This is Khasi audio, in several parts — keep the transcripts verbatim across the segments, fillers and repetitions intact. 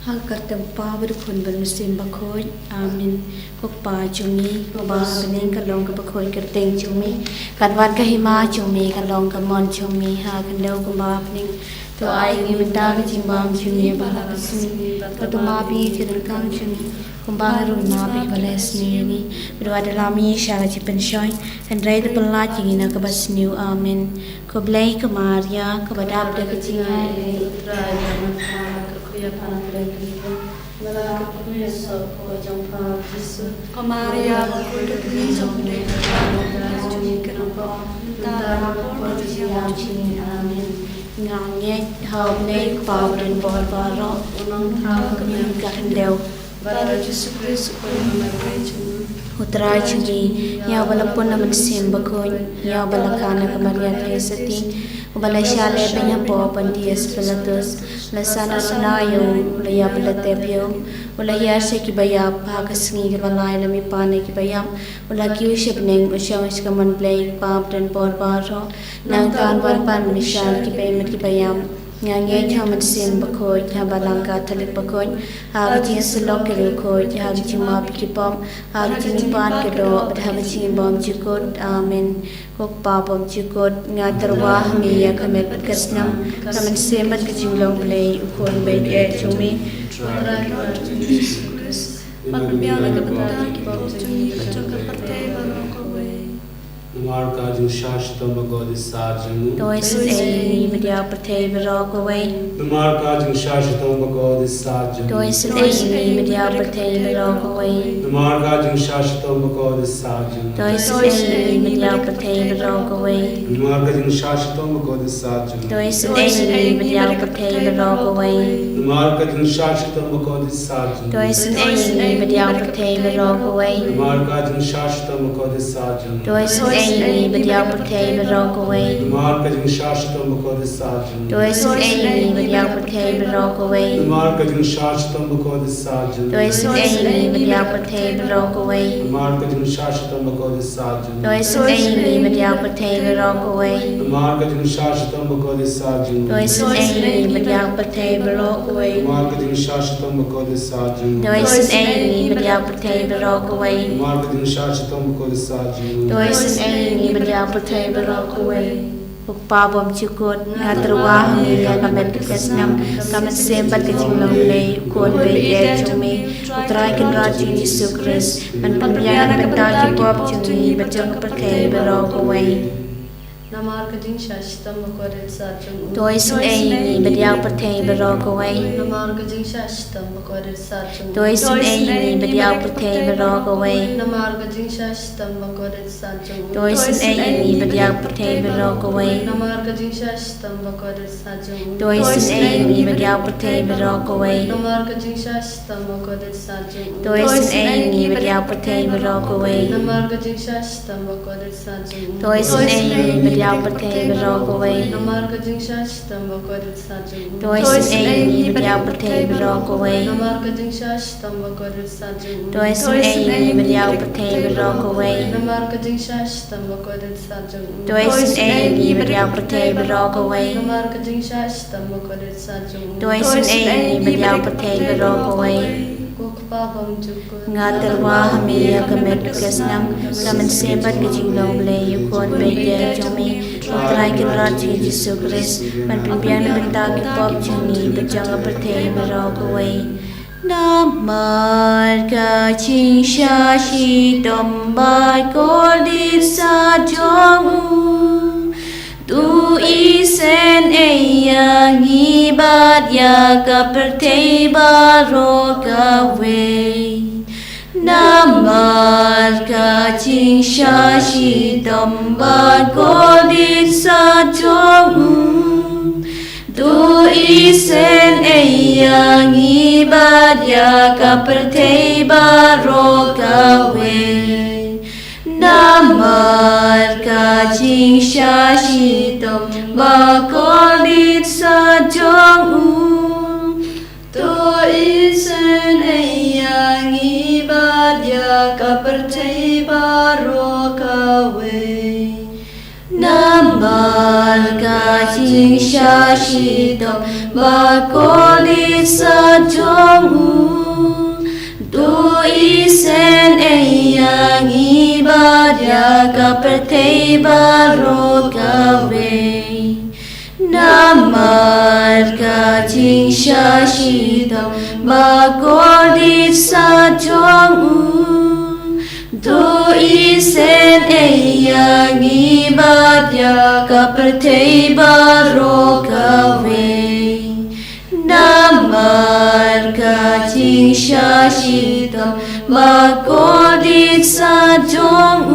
Ha ka kyrteng u Kpa bad u Khun bad u Mynsiem Bakhuid. Amen. Ko Kpa jong ngi, uba ha bneng, ka long ka bakhuid kyrteng jong me. Kan wan ka hima jong me, kan long ka mon jong me ha ka khyndew kumba ha bneng. To ai ngi mynta ka jingbam jong ngi ba la ka sngi. Bad to map ïa ngi ki ryngkang jong ngi, kumba ngi ruh ngi map ïa kiba la sniew ïa ngi. Bad wat da lam ïa ngi sha ka jingpynshoi, hynrei to pyllait ïa ngi na kaba sniew. Amen. Ko Blei ko Maria, kaba dap da ka jingaiei, U Trai ka don bad pha, ka khun ïa pha na pdeng ka ïa, nga la ka khun ïa soh ka jong pha Jisu. Ko Maria, bakhuid ka kmie jong U Blei, to pynpaw ïa ngi ki riewpop, mynta bad ha ka por ka jingïap jong ngi. Amen. Nga ngeit ha U Blei u Kpa uba don bor baroh, u nongthaw, ka kmie, ka khyndew, bad ha U Jisu Khrist u Khun u Mari jong U Trai jong ngi, ïa uba la pun na Mynsiem Bakhuid, ïa uba la khang na ka Maria Theisotti, uba la shah leh beiñ hapoh Pontius Pilatus, la sah na syndon ïa u, u la ïap, u la tep ïa u, u la hiar sha kiba ïap, ha ka sngi kaba lai la mih pat na kiba ïap, u la kiew sha bneng, u shong sha kamon U Blei u Kpa uba don bor baroh. Nangta un wan pat ban bishar ïa ki beiñ bad kiba ïap. Nga ngeit ha U Mynsiem Bakhuid, ha Balang Katholik bakhuid, ha ka jingïasyllok ki riewkhuid, ha ka jingmap ïa ki pop, ha ka jingïapan ka doh, bad ha ka jingim bymjukut. Amen. Ko Kpa bymjukut, nga tyrwa ha me ïa ka met bad ka snam, ka mynsiem bad ka jinglong Blei, U Khun ba ïeit jong me, U Trai ka Jisu Khrist, ban pynbiang na ka bynta ki pop jong ngi bad jong ka pyrthei baroh kawei. Namar ka jingshah shitom bakhuid sat jong u. To isynei ïa ngi bad ïa ka pyrthei baroh kawei. Namar ka jingshah shitom bakhuid sat jong u. To isynei ïa ngi bad ïa ka pyrthei baroh kawei. Namar ka jingshah shitom bakhuid sat jong u. To isynei ïa ngi bad ïa ka pyrthei baroh kawei. Namar ka jingshah shitom bakhuid sat jong u. To isynei ïa ngi bad ïa ka pyrthei baroh kawei. Namar ka jingshah shitom bakhuid sat jong u. To isynei ïa ngi bad ïa ka pyrthei baroh kawei. Namar ka jingshah shitom bakhuid sat jong u. To isynei ïa ngi bad ïa ka pyrthei baroh kawei. Namar ka jingshah shitom bakhuid sat jong u. To isynei ïa ngi bad ïa ka pyrthei baroh kawei. Namar ka jingshah shitom bakhuid sat jong u. To isynei ïa ngi bad ïa ka pyrthei baroh kawei. Namar ka jingshah shitom bakhuid sat jong u. To isynei ïa ngi bad ïa ka pyrthei baroh kawei. Namar ka jingshah shitom bakhuid sat jong u. To isynei ïa ngi bad ïa ka pyrthei baroh kawei. Namar ka jingshah shitom bakhuid sat jong u. To isynei ïa ngi bad ïa ka pyrthei baroh kawei. Namar ka jingshah shitom bakhuid sat jong u. To isynei ïa ngi bad ïa ka pyrthei baroh kawei. Ko Kpa bymjukut, nga tyrwa ha me ïa ka met bad ka snam, ka mynsiem bad ka jinglong Blei, U Khun ba ïeit jong me, U Trai Kynrad jong ngi Jisu Khrist, ban pynbiang na ka bynta ki pop jong ngi bad jong ka pyrthei baroh kawei. Namar ka jingshah shitom bakhuid sat jong u. To isynei ïa ngi bad ïa ka pyrthei baroh kawei. Namar ka jingshah shitom bakhuid sat jong u. To isynei ïa ngi bad ïa ka pyrthei baroh kawei. Namar ka jingshah shitom bakhuid sat jong u. To isynei ïa ngi bad ïa ka pyrthei baroh kawei. Namar ka jingshah shitom bakhuid sat jong u. To isynei ïa ngi bad ïa ka pyrthei baroh kawei. Namar ka jingshah shitom bakhuid sat jong u. To isynei ïa ngi bad ïa ka pyrthei baroh kawei. Namar ka jingshah shitom bakhuid sat jong u. To isynei ïa ngi bad ïa ka pyrthei baroh kawei. Namar ka jingshah shitom bakhuid sat jong u. To isynei ïa ngi bad ïa ka pyrthei baroh kawei. Namar ka jingshah shitom bakhuid sat jong u. To isynei ïa ngi bad ïa ka pyrthei baroh kawei. Namar ka jingshah shitom bakhuid sat jong u. To isynei ïa ngi bad ïa ka pyrthei baroh kawei. Namar ka jingshah shitom bakhuid sat jong u. To isynei ïa ngi bad ïa ka pyrthei baroh kawei. Ko Kpa bymjukut, nga tyrwa ha me ïa ka met bad ka snam, ka mynsiem bad ka jinglong Blei, U Khun ba ïeit jong me, U Trai Kynrad jong ngi Jisu Khrist, ban pynbiang na ka bynta ki pop jong ngi bad jong ka pyrthei baroh kawei. Namar ka jingshah shitom bakordit sat jong u, to isynei ïa ngi bad ïa ka pyrthei baroh kawei. Namar ka jingshah shitom bakordit sat jong u, to isynei ïa ngi bad ïa ka pyrthei baroh kawei. Namar ka jingshah shitom bakordit sat jong u, to isynei ïa ngi bad ïa ka pyrthei baroh kawei. Namar ka jingshah shitom Ba kordit sat jong u. To isynei ïa ngi bad ïa ka pyrthei baroh kawei. Namar ka jingshah shitom ba kordit sat jong u. To isynei ïa ngi bad ïa ka pyrthei baroh kawei. Namar ka jingshah shitom ba kordit sat jong u.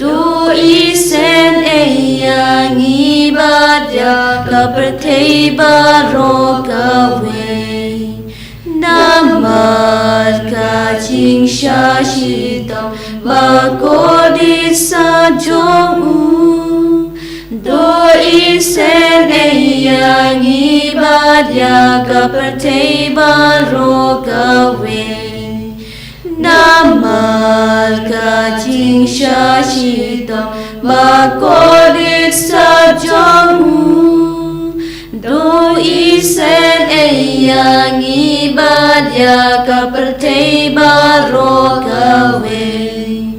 To isynei ïa ngi bad ïa ka pyrthei baroh kawei. Namar ka jingshah shitom ba kordit sat jong u. To isynei ïa ngi bad ïa ka pyrthei baroh kawei. Namar ka jingshah shitom ba kordit sat jong u. To isynei ïa ngi bad ïa ka pyrthei baroh kawei.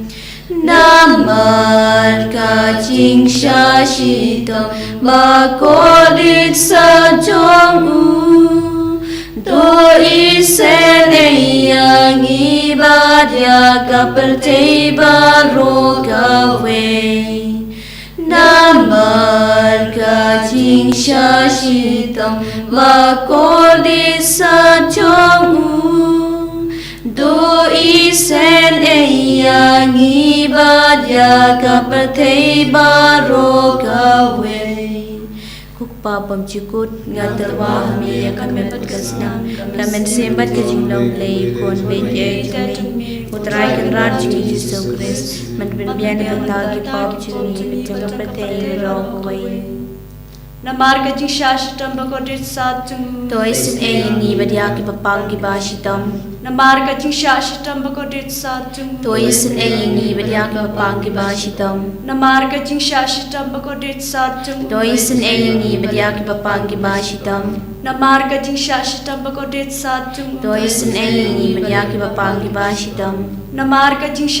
Namar ka jingshah shitom ba kordit sat jong u. To isynei ïa ngi bad ïa ka pyrthei baroh kawei. Namar ka jingshah shitom ba kordit sat jong u. To isynei ïa ngi bad ïa ka pyrthei baroh kawei. Ko Kpa bymjukut, nga tyrwa ha me ïa ka met bad ka snam, ka mynsiem bad ka jinglong Blei, u Khun beiñ eh jong me, U Trai Kynrad jong ngi Jisu Khrist, ban pynbiang na ka bynta ki pop jong ngi bad jong ka pyrthei baroh kawei. Namar ka jingshah shitom ba kordit sat jong u. To isynei ïa ngi bad ïa ki bapang ki bashitom. Namar ka jingshah shitom ba kordit sat jong u. To isynei ïa ngi bad ïa ki bapang ki bashitom. Namar ka jingshah shitom ba kordit sat jong u. To isynei ïa ngi bad ïa ki bapang ki bashitom. Namar ka jingshah shitom ba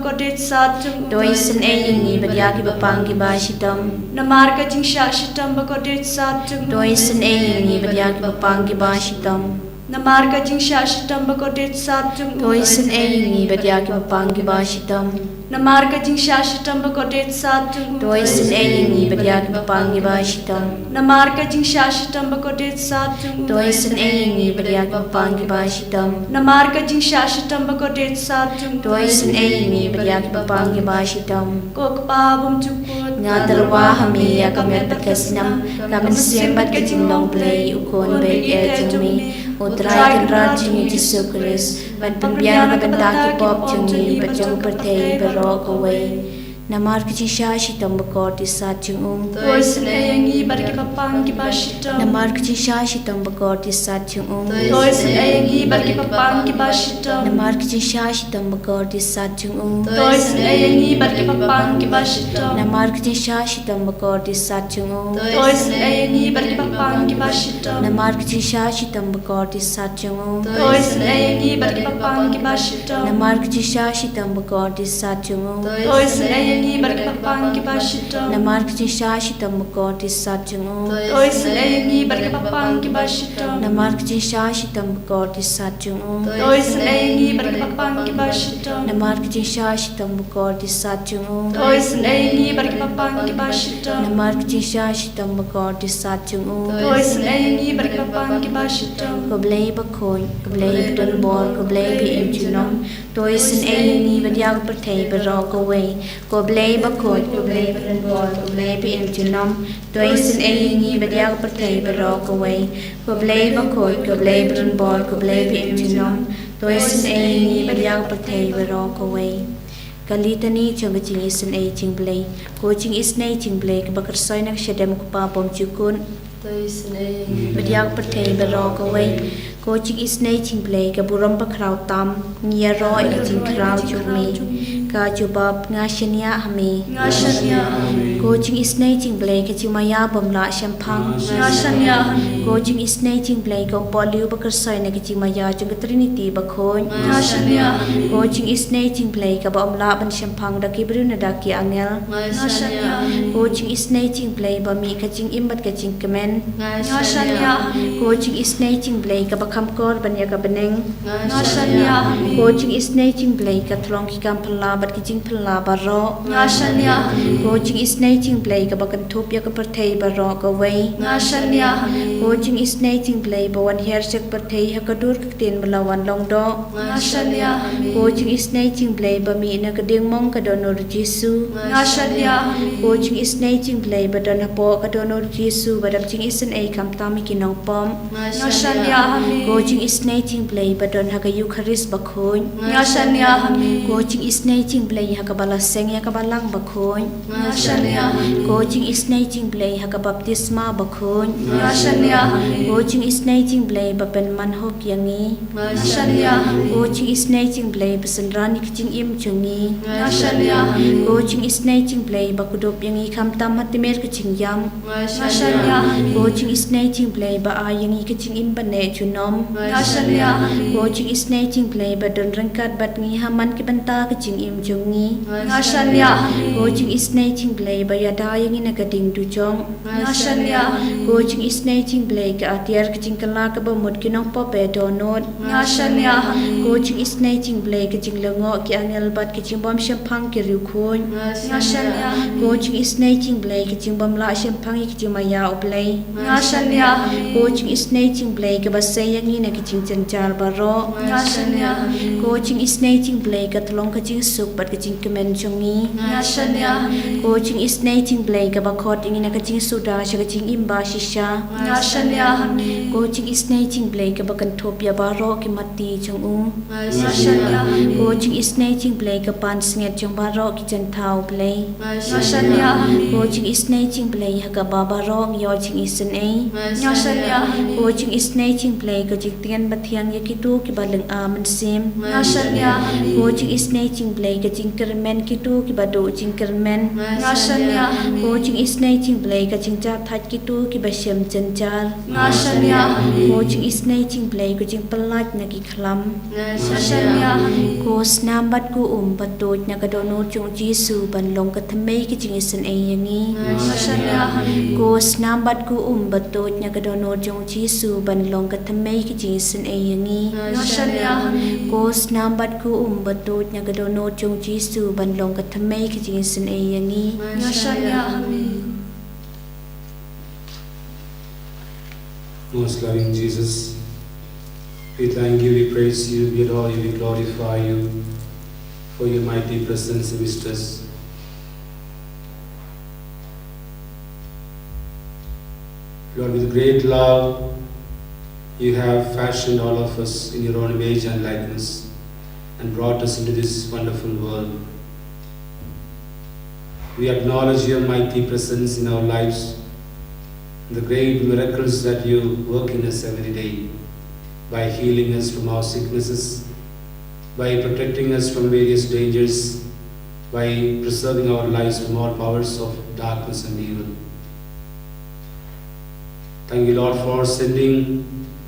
kordit sat jong u. To isynei ïa ngi bad ïa ki bapang ki bashitom. Namar ka jingshah shitom ba kordit sat jong u. To isynei ïa ngi bad ïa ki bapang ki bashitom. Namar ka jingshah shitom ba kordit sat jong u. To isynei ïa ngi bad ïa ki bapang ki bashitom. Namar ka jingshah shitom ba kordit sat jong u. To isynei ïa ngi bad ïa ki bapang ki bashitom. Namar ka jingshah shitom ba kordit sat jong u. To isynei ïa ngi bad ïa ki bapang ki bashitom. Namar ka jingshah shitom ba kordit sat jong u. To isynei ïa ngi bad ïa ki bapang ki bashitom. Namar ka jingshah shitom ba kordit sat jong u. To isynei ïa ngi bad ïa ki bapang ki bashitom. Ko Kpa bymjukut, nga tyrwa ha me ïa ka met bad ka snam, ka mynsiem bad ka jinglong Blei, u Khun beiñ eh jong me, U Trai Kynrad jong ngi Jisu Khrist, ban pynbiang na ka bynta ki pop jong ngi bad jong ka pyrthei baroh kawei. Namar ka jingshah shitom ba kordit sat jong u. To isynei ïa ngi bad ki bapang ki bashitom. Namar ka jingshah shitom ba kordit sat jong u. To isynei ïa ngi bad ki bapang ki bashitom. Namar ka jingshah shitom ba kordit sat jong u. To isynei ïa ngi bad ki bapang ki bashitom. Namar ka jingshah shitom ba kordit sat jong u. To isynei ïa ngi bad ki bapang ki bashitom. Namar ka jingshah shitom ba kordit sat jong u. To isynei ïa ngi bad ki bapang ki bashitom. Namar ka jingshah shitom ba kordit sat jong u. To isynei ïa ngi bad ki bapang ki bashitom. Namar ka jingshah shitom ba kordit sat jong u. To isynei ïa ngi bad ki bapang ki bashitom. Namar ka jingshah shitom ba kordit sat jong u. To isynei ïa ngi bad ki bapang ki bashitom. Namar ka jingshah shitom ba kordit sat jong u. To isynei ïa ngi bad ki bapang ki bashitom. Namar ka jingshah shitom ba kordit sat jong u. To isynei ïa ngi bad ki bapang ki bashitom. Ko Blei bakhuid, ko Blei badon bor, ko Blei ba im junom. To isynei ïa ngi bad ïa ka pyrthei baroh kawei. Ko Blei bakhuid, ko Blei badon bor, ko Blei ba im junom. To isynei ïa ngi bad ïa ka pyrthei baroh kawei. Ko Blei bakhuid, ko Blei badon bor, ko Blei ba im junom. To isynei ïa ngi bad ïa ka pyrthei baroh kawei. Ka litani jong ka jingisynei jong Blei. Ko jingisynei jong Blei kaba kyrsoi na ka shadem u Kpa bymjukut. To isynei ïa ngi bad ïa ka pyrthei baroh kawei. Ko jingisynei jong Blei ka burom bakhraw tam, ngi ïaroh ïa ka jingkhraw jong me. Ka jubab, nga shaniah ha me. Nga shaniah ha me. Ko jingisynei jingblei ka jingmaïa bym lah shemphang. Nga shaniah ha me. Ko jingisynei jingblei ka umpohliew ba kyrsoi na ka jingmaïa jong ka Trinity bakhuid. Nga shaniah ha me. Ko jingisynei jingblei kaba ym lah ban shemphang da ki briew ne da ki angel. Nga shaniah ha me. Ko jingisynei jingblei ba mih ka jingim bad ka jingkmen. Nga shaniah ha me. Ko jingisynei jingblei kaba kham kor ban ïa ka bneng. Nga shaniah ha me. Ko jingisynei jingblei ka thlong ki kam phylla bad ki jingphylla baroh. Nga shaniah ha me. Ko jingisynei jingblei kaba kynthup ïa ka pyrthei baroh kawei. Nga shaniah ha me. Ko jingisynei jingblei ba wan hiar sha ka pyrthei ha ka dur ka ktien ba la wan long doh. Nga shaniah ha me. Ko jingisynei jingblei ba mih na ka diengmong ka dohnud Jisu. Nga shaniah ha me. Ko jingisynei jingblei ba don hapoh ka dohnud Jisu ba dap jingisynei khamtam ïa ki nongpop. Nga shaniah ha me. Ko jingisynei jingblei ba don ha ka Eukharist bakhuid. Nga shaniah ha me. Ko jingisynei jingblei ha kaba la seng ïa ka Balang bakhuid. Nga shaniah ha me. Ko jingisynei jingblei ha ka baptisma bakhuid. Nga shaniah ha me. Ko jingisynei jingblei ba pynman hok ïa ngi. Nga shaniah ha me. Ko jingisynei jingblei ba synran ïa ka jingim jong ngi. Nga shaniah ha me. Ko jingisynei jingblei ba kdup ïa ngi khamtam ha tmier ka jingïap. Nga shaniah ha me. Ko jingisynei jingblei ba ai ïa ngi ka jingim ban neh junom. Nga shaniah ha me. Ko jingisynei jingblei ba don ryngkat bad ngi ha man ki bynta ka jingim jong ngi. Nga shaniah ha me. Ko jingisynei jingblei ba ïada ïa ngi na ka ding dujok. Nga shaniah ha me. Ko jingisynei jingblei ka atiar ka jingkylla kaba mut ki nongpop ba dohnud. Nga shaniah ha me. Ko jingisynei jingblei ka jinglyngngoh ki angel bad ka jingbym shemphang ki riewkhuid. Nga shaniah ha me. Ko jingisynei jingblei ka jingbym lah shemphang ïa ka jingmaïa U Blei. Nga shaniah ha me. Ko jingisynei jingblei kaba sei ïa ngi na ki jingjynjar baroh. Nga shaniah ha me. Ko jingisynei jingblei ka thlong ka jingsuk bad ka jingkmen jong ngi. Nga shaniah ha me. Ko jingisynei jingblei kaba khot ïa ngi na ka jingsuda sha ka jingim ba shisha. Nga shaniah ha me. Ko jingisynei jingblei kaba kynthup ïa baroh ki matti jong u. Nga shaniah ha me. Ko jingisynei jingblei ka pansngiat jong baroh ki jingthaw Blei. Nga shaniah ha me. Ko jingisynei jingblei ha kaba baroh ngi ïoh jingisynei. Nga shaniah ha me. Ko jingisynei jingblei ka jingtngen bathiang ïa kito kiba lynga mynsiem. Nga shaniah ha me. Ko jingisynei jingblei ka jingkyrmen kito kiba duh jingkyrmen. Nga shaniah ha me. Ko jingisynei jingblei ka jingjahthait kito kiba shem jynjar. Nga shaniah ha me. Ko jingisynei jingblei ka jingpyllait na ki khlam. Nga shaniah ha me. Ko snam bad ko um ba tuid na ka dohnud jong u Jisu ban long ka thymmei ka jingisynei ïa ngi. Nga shaniah ha me. Ko snam bad ko um ba tuid na ka dohnud jong u Jisu ban long ka thymmei ka jingisynei ïa ngi. Nga shaniah ha me. Ko snam bad ko um ba tuid na ka dohnud jong u Jisu ban long ka thymmei ka jingisynei ïa ngi. Nga shaniah ha me. Most loving Jesus, we thank you, we praise you, we adore you, we glorify you for your mighty presence amidst us. Lord, with great love, you have fashioned all of us in your own image and likeness and brought us into this wonderful world. We acknowledge your mighty presence in our lives, the great miracles that you work in us every day by healing us from our sicknesses, by protecting us from various dangers, by preserving our lives from all powers of darkness and evil. Thank you, Lord, for sending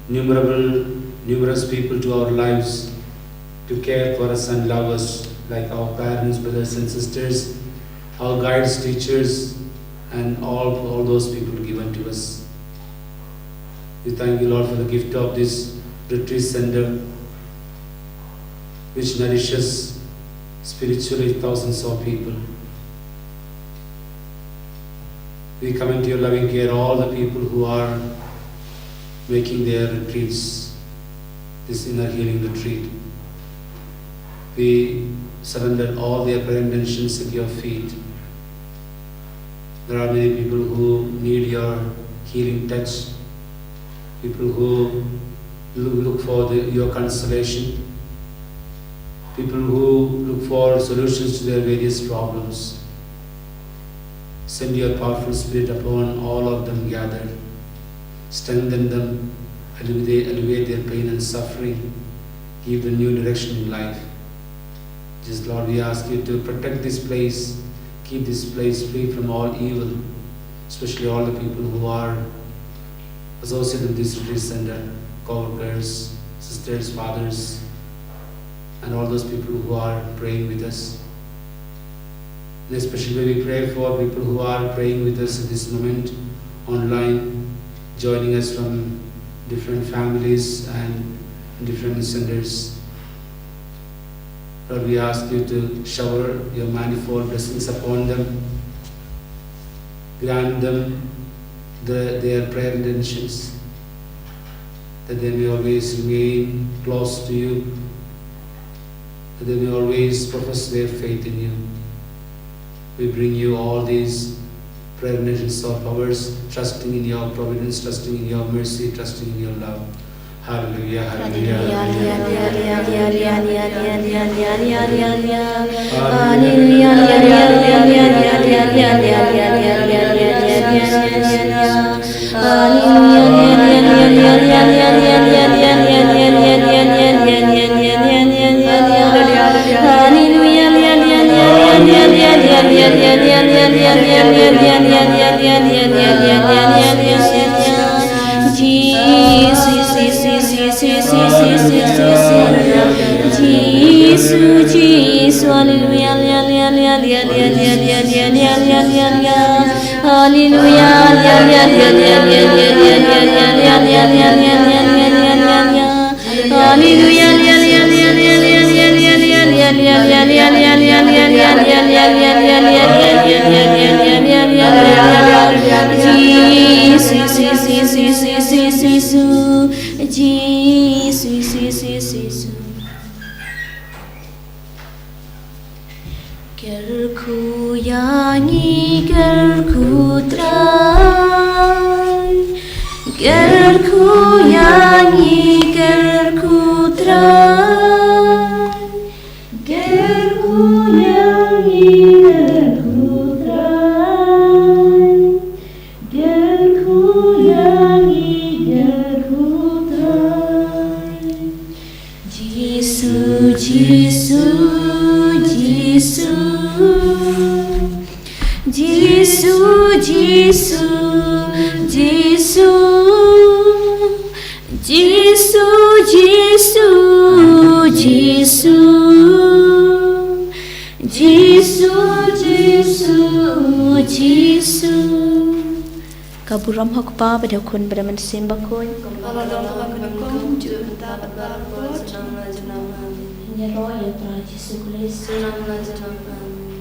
numerable, numerous people to our lives to care for us and love us, like our parents, brothers and sisters, our guides, teachers, and all, all those people given to us. We thank you, Lord, for the gift of this retreat center, which nourishes spiritually thousands of people. We commit to your loving care all the people who are making their retreats, this inner healing retreat. We surrender all their prayer intentions at your feet. There are many people who need your healing touch, people who loo-, look for the, your consolation, people who look for solutions to their various problems. Send your powerful spirit upon all of them gathered. Strengthen them, alleviate, alleviate their pain and suffering. Give them new direction in life. Jesus, Lord, we ask you to protect this place, keep this place free from all evil, especially all the people who are associated with this retreat center, co-workers, sisters, fathers, and all those people who are praying with us. In a special way, we pray for people who are praying with us at this moment online, joining us from different families and different centers. Lord, we ask you to shower your manifold blessings upon them. Grant them the, their prayer intentions, that they may always remain close to you, that they may always profess their faith in you. We bring you all these prayer intentions of ours, trusting in your providence, trusting in your mercy, trusting in your love. Hallelujah, hallelujah, hallelujah. Jesus, Jesus, hallelujah, hallelujah, hallelujah, hallelujah, hallelujah, hallelujah, hallelujah, hallelujah, hallelujah, hallelujah, hallelujah, hallelujah, Jesus, Jesus, Jesus, Jesus, Jesus, Jesus. Kyrkhu ïa ngi, kyrkhu Trai. Kyrkhu ïa ngi, kyrkhu Trai. Kyrkhu ïa ngi, kyrkhu Trai. Kyrkhu ïa ngi, kyrkhu Trai. Jisu, Jisu, Jisu. Jisu, Jisu, Jisu. Jisu, Jisu, Jisu. Jisu, Jisu, Jisu. Ka burom ha u Kpa bad ha u Khun bad ha u Mynsiem Bakhuid. Kaba long, kaba nyngkong, mynta bad baroh. Ïaroh ïa u Trai Jisu Khrist. Amen.